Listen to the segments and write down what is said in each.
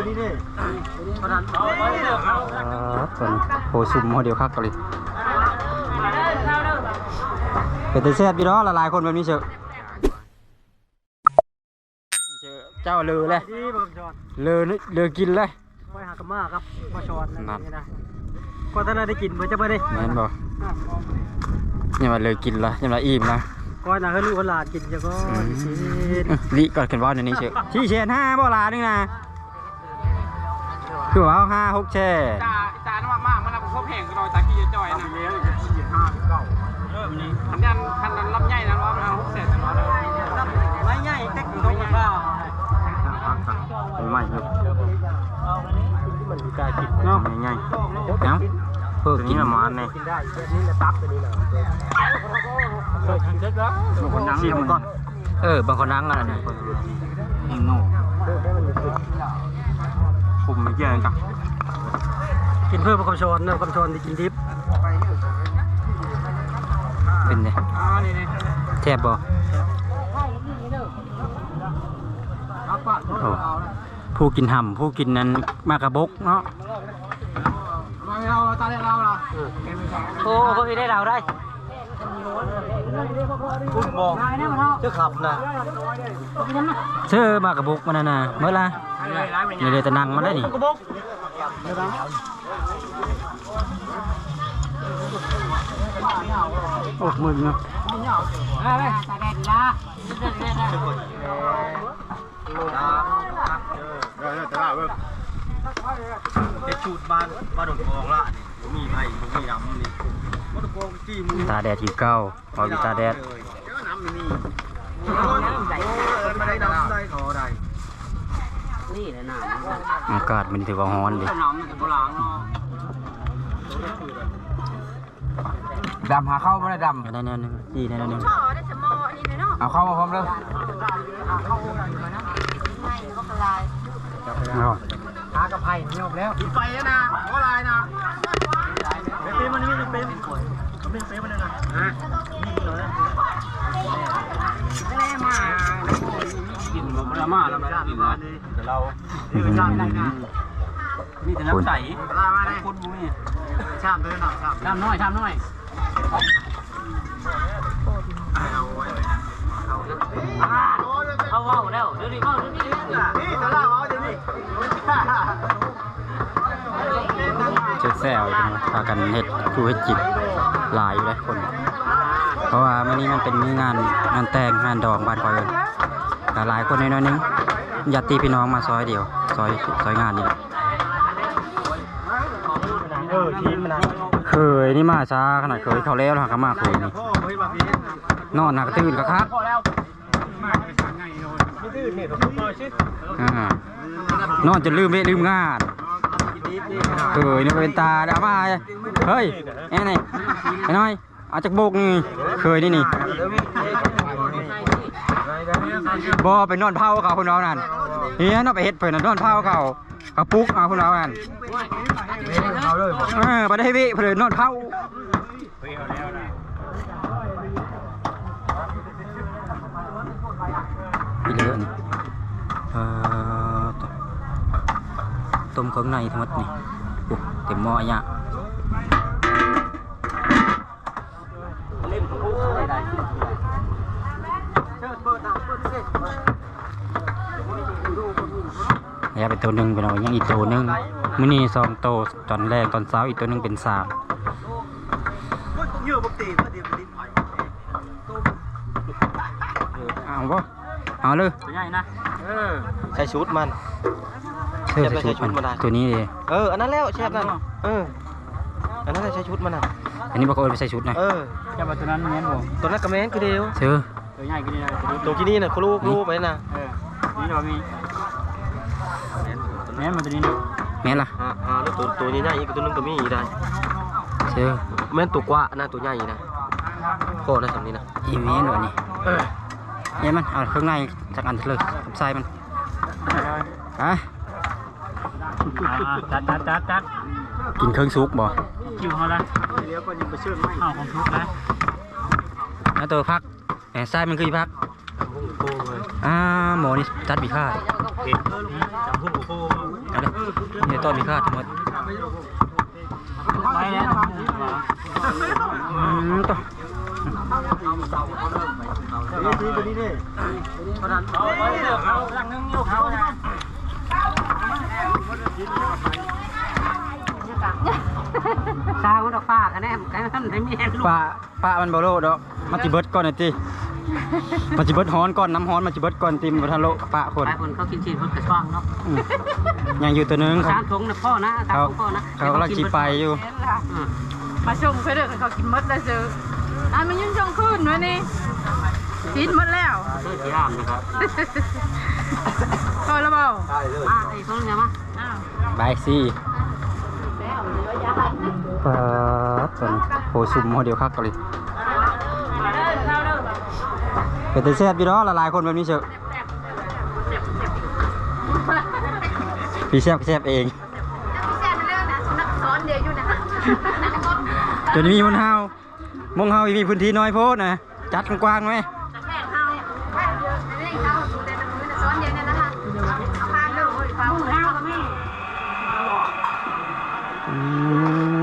ນີ້ເດ້ ບໍ່ທັນ ອ່າ ຕົວນີ້ ໂຫ ຊຸ່ມຫົວດຽວຄັກອີ່ຫຼີ ເປັນຕາແຊບຢູ່ດອກ ຫຼາຍໆຄົນແບບນີ້ເຊີ. ເຈົ້າເລີແຫຼະ ດີບໍ່ຊອນ ເລີ ເລີກິນເລີຍ ຂ້ອຍຫາກະມາກັບບໍ່ຊອນນັ້ນ ນັ້ນ ນີ້ນະ ຂ້ອຍຕະນາໄດ້ກິນບໍ່ຈັກມື້ນີ້ ແມ່ນບໍ່? ຍັງວ່າເລີກິນລະ ຍັງວ່າອີ່ມລະ ຂ້ອຍນະ ເຮີລູກເຮີຫຼານກິນຈັກກ່ອນ ອືມ ຊິ ລິກ່ອນ ຄັນເວົ້າແນວນີ້ເຊີ ສີ່ແສນຫ້າບໍ່ລະໜຶ່ງນະ? ຄືວ່າເຮົາຫ້າຫົກແຊ ຈາ ຈານວ່າມາກມັນນະບໍ່ພບແຮງກໍນ້ອຍ ຕາກີ້ຈ່ອຍໆນະ ເອີ ມັນນີ້ ຄັນນັ້ນ ຄັນນັ້ນລຳໃຫຍ່ນະ ວ່າມັນຫ້າຫົກແສນນະ ລຳໃຫຍ່ເຕັກຕົງລາຄາ ມັນໃໝ່ຢູ່ ມັນກາກິນເນາະ ໃຫຍ່ໆ ເອົາ ເພິ່ນກິນ ມັນນີ້ ຊິມກ່ອນ. ເອີ ບາງຄົນນັ່ງອັນນັ້ນນະ ຄຸມເຍອະກັນ ກິນເພີ່ມຄຳຊອນນະ ຄຳຊອນທີ່ກິນດິບ ເປັນໄງ ແຊບບໍ່? ໂອ້ ຜູ້ກິນຫຳ ຜູ້ກິນນັ້ນ ໝາກກະບົກເນາະ. ໂອ້ ເບິ່ງອີກໄດ້ລາວໄດ້ ພຸ້ນບໍ່ ເຈົ້າຂັບນະ ເຊີ ໝາກກະບົກມັນນັ້ນນະ ເໝິດລະ ນີ້ເດ ຕານັ່ງມັນໄດ້ນີ້ ໂອ້ ມືນເນາະ. ເຮັດສູດບ້ານ ບ້ານດົງກອງລະນີ້ ບໍ່ມີໄຜ ບໍ່ມີດຳນີ້ ບ້ານດົງກອງຈີ່ໝູ່ ຕາແດດຄືເກົ່າ ເວົ້າຢູ່ຕາແດດ ເອີຍ ນ້ຳມີ ໂອ້ຍ ບໍ່ໄດ້ດຳໃສ່ທໍ່ໃດ ນີ້ແຫຼະນ້ຳ ອາກາດມັນຖືວ່າຮ້ອນເດ ນ້ຳມັນກໍບໍ່ລ້າງເນາະ. ດຳຫາເຂົ້າບໍ່ໄດ້ດຳ ໄດ້ແນວໜຶ່ງ ຈີ່ໄດ້ແນວໜຶ່ງ ເອົາເຂົ້າມາພ້ອມເດີ ຫາກັບໄຜ່ໂຍກແລ້ວ ກິນໄປແລ້ວນະ ບໍ່ຫຼາຍນະ ເປັນມັນມີເປັນ ເປັນເປັນມັນນະ ຮະ ກິນບໍ່ໄດ້ມາແລ້ວ ກິນແລ້ວ ອືມ ມີແຕ່ນ້ຳໃສ ຄົນບໍ່ມີ ຊາມເດີເນາະ ຊາມ ຊາມນ້ອຍ ຊາມນ້ອຍ ເຂົາເວົ້າແລ້ວ ດຽວນີ້ເວົ້າ ດຽວນີ້ ນີ້ຕະຫຼາດເວົ້າ ດຽວນີ້ ແຊວໆ ພາກັນເຮັດຢູ່ເຮັດກິນ ຫຼາຍຢູ່ເດ້ຄົນ ເພາະວ່າມື້ນີ້ມັນເປັນມື້ງານ ງານແຕ່ງ ງານດອງ ບ້ານຂ້ອຍເອີ້ນ ກໍຫຼາຍຄົນແດ່ໜ້ອຍໜຶ່ງ ຍາດຕິພີ່ນ້ອງມາຊອຍດຽວ ຊອຍ ຊອຍງານນີ້ແຫຼະ. ເອີ ເຂີຍນີ້ມາຊ້າຂະໜາດ ເຂີຍເຂົ້າແລ້ວ ຫາກະມາເຂີຍນີ້ ນອນຫາກະຕື່ນຄັກໆ ອ່າ ນອນຈົນລືມເວະລືມງານ ເຂີຍນີ້ເປັນຕາ ເອົາມາ ເຮີ້ຍ ແອນີ້ ໄອ້ນ້ອຍ ເອົາຈັກໂບກນີ້ ເຂີຍນີ້ນີ້ ບໍ່ ໄປນອນເຝົ້າເຂົາ ເພິ່ນເວົ້ານັ້ນ ເຮີ້ຍ ເນາະ ໄປເຮັດເພິ່ນນະ ນອນເຝົ້າເຂົາ ເຂົາປຸກເອົາ ເພິ່ນເວົ້ານັ້ນ ເອີ ບໍ່ໄດ້ເວະເພິ່ນ ນອນເຝົ້າ ອີ່ເລີນີ້ ເອີ ຕົ້ມເຄື່ອງໃນທັງໝົດນີ້ ໂອ້ ເຕັມໝໍ້ຍະ. ແລ້ວໄປໂຕໜຶ່ງ ພີ່ນ້ອງ ຍັງອີກໂຕໜຶ່ງ ມື້ນີ້ສອງໂຕ ຕອນແລງຕອນເຊົ້າ ອີກໂຕໜຶ່ງເປັນສາມ ເອົາບໍ່? ເອົາເລີຍ ຕົວໃຫຍ່ນະ ເອີ ໃສ່ຊຸດມັນ ເອີ ໃສ່ຊຸດມັນ ໃສ່ຊຸດມັນໄດ້ ຕົວນີ້ເດ ເອີ ອັນນັ້ນແຫຼະ ແຊບນັ້ນ ເອີ ອັນນັ້ນແຫຼະ ໃສ່ຊຸດມັນນະ ອັນນີ້ບໍ່ ເຂົາເອີ້ນວ່າໃສ່ຊຸດນະ ເອີ ແຕ່ວ່າຕົວນັ້ນແມ່ນບໍ່? ຕົວນັ້ນກໍແມ່ນຄືດຽວ ເອີ ຕົວໃຫຍ່ຄືດຽວ ຕົວກີ້ນີ້ນະ ໂຄໂລໂຄໂລໄປນະ ເອີ ນີ້ລະມີ ແມ່ນບໍ່ຕົວນີ້ນະ ແມ່ນລະ ອ່າ ອ່າ ຕົວ ຕົວໃຫຍ່ໆ ອີກຕົວໜຶ່ງກໍມີໄດ້ ເອີ ແມ່ນຕົວກວ້ານະ ຕົວໃຫຍ່ນະ ພໍນະ ສ່ຳນີ້ນະ ອີແມ່ນບໍ່ນີ້ ເອີ ແມ່ນມັນ ເອົາເຄື່ອງໃນຈັກອັນເລີຍ ກັບໄສ້ມັນ ໄປ ອ່າ ຈັດ ຈັດ ຈັດ ຈັດ ກິນເຄື່ອງສຸກບໍ່? ຄິວເຮົາລະ ເຮົາຂອງສຸກນະ ເອົາຕົວຜັກ ແມ່ນຊ້າຍມັນຄືຊິພັກ ອ່າ ໝໍນີ້ຕັດມີຄ່າ ເອົາເດີ ນີ້ຕ້ອນມີຄ່າທັງໝົດ. ອືມ ໂຕ ສ້າງມັນອອກປາກ ອັນນີ້ໃຫ້ມັນໄດ້ແມ່ນ ປາ ປາມັນບໍ່ໂລດອກ ມັນຊິເບິດກ່ອນນະຕິ ມັນຊິເບິດຮ້ອນກ່ອນ ນ້ຳຮ້ອນມັນຊິເບິດກ່ອນຕິ ມັນບໍ່ທັນໂລດ ປາຄົນ ປາຄົນເຂົາກິນຊີ້ນເພິ່ນກະຊ່າງເນາະ. ອືມ ຍັງຢູ່ໂຕໜຶ່ງ ສາມຖົງນະພໍ່ນະ ສາມຖົງພໍ່ນະ ເຂົາກຳລັງຊິໄປຢູ່. ອືມ ມາສົ່ງເພິ່ນເດີ ເຂົາກິນໝົດແລ້ວເຊີ ອັນມັນຍັງສົ່ງຄືນວະນີ້ ຊີ້ນໝົດແລ້ວ ເອີ ຊິຫ້າມນະຄັບ ພໍແລ້ວບໍ່? ອ່າ ອີກຄົນໜຶ່ງມາ ອ້າວ ບາຍສີ່ ປາດ ໂອ້ ຊຸມຫົວດຽວຄັກອີ່ຫຼີ ເປັນຕາແຊບຢູ່ດອກ ຫຼາຍໆຄົນແບບນີ້ເຊີ ພີ່ແຊບ ແຊບເອງ ໂຕນີ້ມີຄົນເຮົາ ໝ່ອງເຮົາມີພື້ນທີ່ນ້ອຍໂພດນະ ຈັດກວ້າງໆແມ. ອື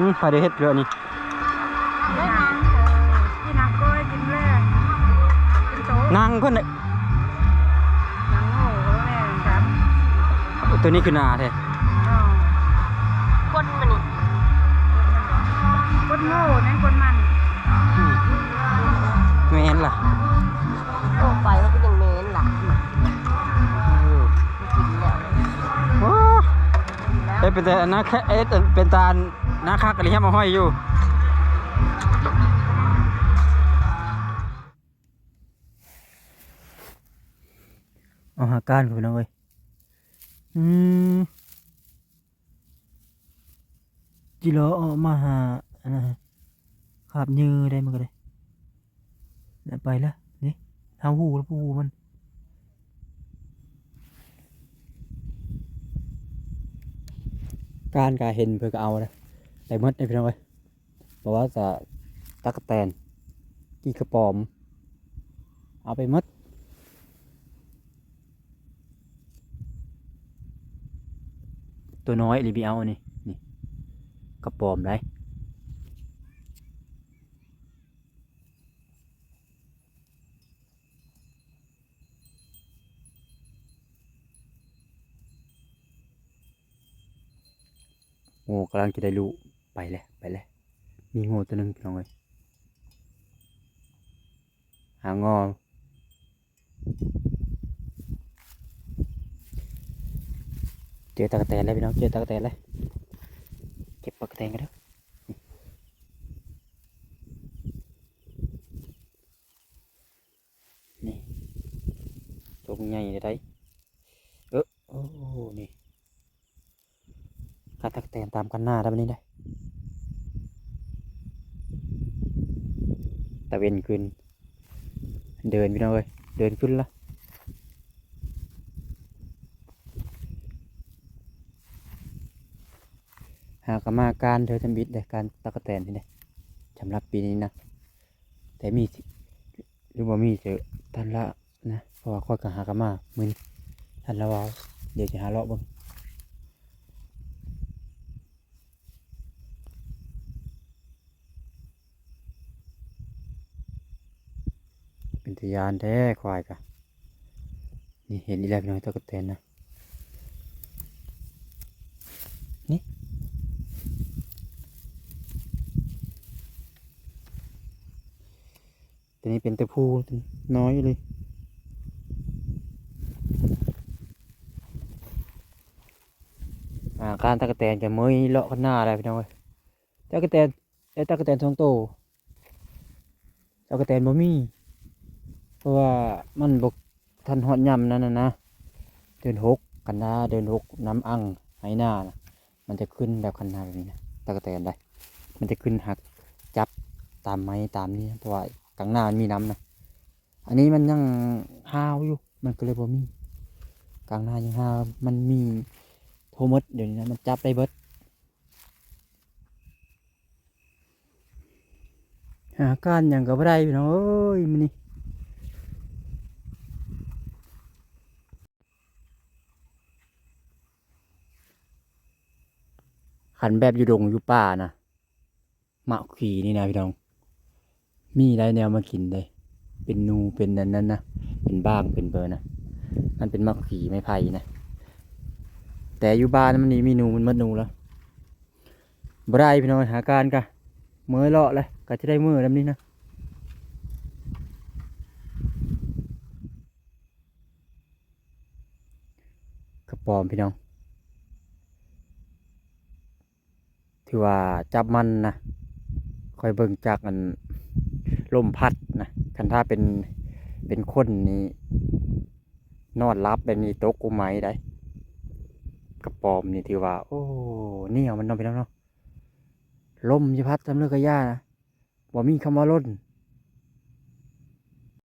ມ ໃຜໄດ້ເຮັດເທື່ອນີ້? ນາງ ເອີ ກິນນາງກ້ອຍ ກິນແລງ ກິນໂຕ ນາງເພິ່ນ ນາງໂຫ ແມ່ນກັນ ໂຕນີ້ຄືໜ້າແທ້ ອໍ ຄົນມັນນີ້ ຄົນໂຫ ແມ່ນຄົນມັນ ອືມ ແມ່ນລະ ໂອ້ ໄປມັນກໍຍັງແມ່ນລະ ເອີ ກິນແລ້ວ ໂອ້ ເຮັດເປັນຕາໜ້າ ເຮັດເປັນຕາໜ້າຄັກອີ່ຫຼີ ຮຽບມາຫ້ອຍຢູ່. ເອົາຫາການພຸ້ນພີ່ນ້ອງເອີຍ ອືມ ຈິລໍອອກມາຫາ ອັນນັ້ນ ຄາບເຫຍື່ອໄດ້ ມັນກໍໄດ້ ແລ້ວໄປລະ ນີ້ ເຮົາຮູ້ລະ ຜູ້ຮູ້ມັນ ການກະເຫັນເພິ່ນກະເອົານະ ໄດ້ໝົດເດ້ພີ່ນ້ອງເອີຍ. ບໍ່ວ່າຈະຕັກກະແຕນ ກີ່ກະປອມ ເອົາໄປໝົດ ໂຕນ້ອຍອີ່ຫຼີບໍ່ເອົາ ອັນນີ້ ນີ້ ກະປອມໄດ໋. ໂອ້ ກຳລັງຈະໄດ້ລູກ ໄປແລ້ວ ໄປແລ້ວ ມີງໍໂຕໜຶ່ງພີ່ນ້ອງເອີຍ ຫາງໍ ເຈີຕັກກະແຕນແລ້ວພີ່ນ້ອງ ເຈີຕັກກະແຕນແລ້ວ ເກັບຕັກກະແຕນກັນເດີ. ນີ້ ໂຕໃຫຍ່ເດ້ ເອີ ໂອ້ ນີ້ ການຕັກກະແຕນຕາມຄັນນາໄດ໋ ບາດນີ້ໄດ໋ ຕາເວັນຂຶ້ນ ເດີນພີ່ນ້ອງເອີຍ ເດີນຂຶ້ນລະ ຫາກະມາການເທື່ອທຳອິດເດ້ ການຕັກກະແຕນນີ້ເດ້ ສຳລັບປີນີ້ນະ ແຕ່ມີຫຼືບໍ່ມີເຊີ ທ່ານລະນະ ເພາະວ່າຂ້ອຍກະຫາກະມາມື້ນີ້ ທ່ານລະວ່າ ດຽວຊິຫາເລາະເບິ່ງ ເປັນຕາຢ້ານແທ້ຄວາຍກະ ນີ້ເຫັນອີກແລ້ວພີ່ນ້ອງ ຕັກກະແຕນນະ ນີ້ ໂຕນີ້ເປັນໂຕຜູ້ ນ້ອຍອີ່ຫຼີ ອາ ການຕັກກະແຕນກະເມີຍເລາະຄັນນາແລ້ວພີ່ນ້ອງເອີຍ ຕັກກະແຕນ ໄດ້ຕັກກະແຕນສອງໂຕ ຕັກກະແຕນບໍ່ມີ ເພາະວ່າມັນບໍ່ທັນຮອດຍາມນັ້ນນະ ເດືອນຫົກ ຄັນນາ ເດືອນຫົກ ນ້ຳອັ່ງໄຮ່ນານະ ມັນຈະຂຶ້ນແບບຄັນນາແບບນີ້ນະ ຕັກກະແຕນໄດ໋ ມັນຈະຂຶ້ນຫາກຈັບຕາມໄມ້ຕາມນີ້ ເພາະວ່າກາງນາມັນມີນ້ຳນະ ອັນນີ້ມັນຍັງຫ້າວຢູ່ ມັນກໍເລີຍບໍ່ມີ ກາງນາຍັງຫ້າວ ມັນມີທົ່ວໝົດ ດຽວນີ້ນະ ມັນຈັບໄດ້ເບິດ. ຫາການຫຍັງກໍບໍ່ໄດ້ພີ່ນ້ອງເອີຍ ມື້ນີ້ ໂ ຄັນແບບຢູ່ດົງຢູ່ປ່ານະ ໝາກຂີນີ້ນະພີ່ນ້ອງ ມີຫຼາຍແນວມາກິນເດ້ ເປັນໜູ ເປັນອັນນັ້ນນະ ເປັນບ້າງ ເປັນເບີນະ ມັນເປັນໝາກຂີໄມ້ໄຜ່ນະ ແຕ່ຢູ່ບ້ານມັນນີ້ມີໜູ ມັນໝົດໜູແລ້ວ ບໍ່ໄດ້ພີ່ນ້ອງເອີຍ ຫາການກະເມື່ອຍເລາະແຫຼະ ກະຈະໄດ້ມື້ນຳນີ້ນະ ກະປອມພີ່ນ້ອງ ຖືວ່າຈັບມັນນະ ຂ້ອຍເບິ່ງຈາກອັນລົມພັດນະ ຄັນຖ້າເປັນ ເປັນຄົນນີ້ ນອນຫຼັບແບບນີ້ຕົກກົວໄໝໄດ໋ ກະປອມນີ້ຖືວ່າ ໂອ້ ໜຽວມັນເນາະພີ່ນ້ອງເນາະ ລົມຊິພັດສ່ຳໃດກະຢ່ານະ ບໍ່ມີຄຳວ່າຫຼົ່ນ